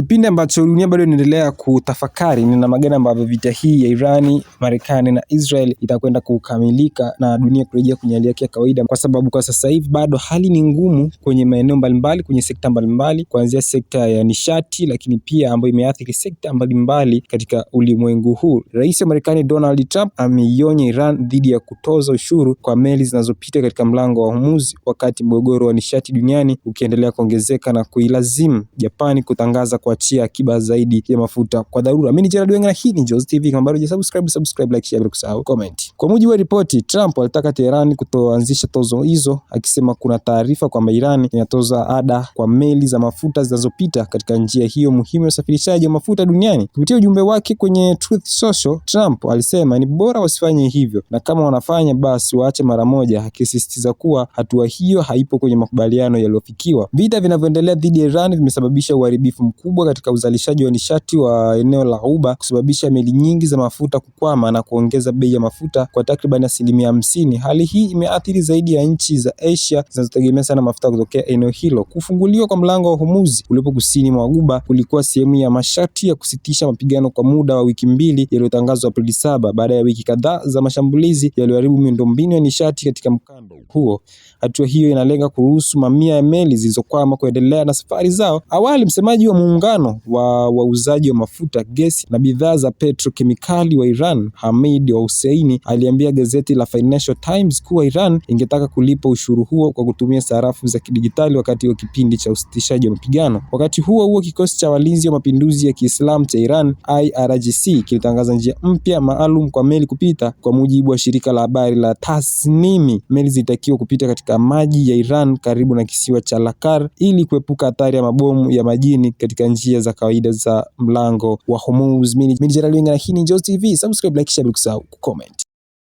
Kipindi ambacho dunia bado inaendelea kutafakari ni namna gani ambavyo vita hii ya Irani, Marekani na Israel itakwenda kukamilika na dunia kurejea kwenye hali yake ya kawaida, kwa sababu kwa sasa hivi bado hali ni ngumu kwenye maeneo mbalimbali, kwenye sekta mbalimbali, kuanzia sekta ya nishati, lakini pia ambayo imeathiri sekta mbalimbali katika ulimwengu huu. Rais wa Marekani Donald Trump ameionya Iran dhidi ya kutoza ushuru kwa meli zinazopita katika mlango wa Hormuz, wakati mgogoro wa nishati duniani ukiendelea kuongezeka na kuilazimu Japani kutangaza kuachia akiba zaidi ya mafuta kwa dharura. Mimi ni Gerald Wenga na hii ni Jozi TV. Kama bado hujasubscribe, subscribe, like, share bila kusahau comment. Kwa mujibu wa ripoti, Trump alitaka Teherani kutoanzisha tozo hizo, akisema kuna taarifa kwamba Iran inatoza ada kwa meli za mafuta zinazopita katika njia hiyo muhimu ya usafirishaji wa mafuta duniani. Kupitia ujumbe wake kwenye Truth Social, Trump alisema ni bora wasifanye hivyo na kama wanafanya basi waache mara moja, akisisitiza kuwa hatua hiyo haipo kwenye makubaliano yaliyofikiwa. Vita vinavyoendelea dhidi ya Iran vimesababisha uharibifu mkubwa katika uzalishaji wa nishati wa eneo la Ghuba, kusababisha meli nyingi za mafuta kukwama na kuongeza bei ya mafuta kwa takriban 50%. Hali hii imeathiri zaidi ya nchi za Asia zinazotegemea sana mafuta kutokea eneo hilo. Kufunguliwa kwa mlango wa Hormuz uliopo kusini mwa Ghuba kulikuwa sehemu ya masharti ya kusitisha mapigano kwa muda wa wiki 2 yaliyotangazwa Aprili 7 baada ya wiki kadhaa za mashambulizi yaliyoharibu miundombinu ya nishati katika mkanda huo. Hatua hiyo inalenga kuruhusu mamia ya meli zilizokwama kuendelea na safari zao. Awali, msemaji wa muungano wa wauzaji wa mafuta, gesi na bidhaa za petrokemikali wa Iran, Hamid Hosseini, aliambia gazeti la Financial Times kuwa Iran ingetaka kulipa ushuru huo kwa kutumia sarafu za kidijitali wakati wa kipindi cha usitishaji wa mapigano. Wakati huo huo, kikosi cha walinzi wa mapinduzi ya Kiislamu cha Iran IRGC kilitangaza njia mpya maalum kwa meli kupita. Kwa mujibu wa shirika la habari la Tasnimi, meli zilitakiwa kupita katika maji ya Iran karibu na kisiwa cha Lakar ili kuepuka hatari ya mabomu ya majini katika njia za kawaida za mlango wa Hormuz. Mimi ni Gerald Wenga na hii ni Jozi TV. Subscribe, like, share bila kusahau kucomment.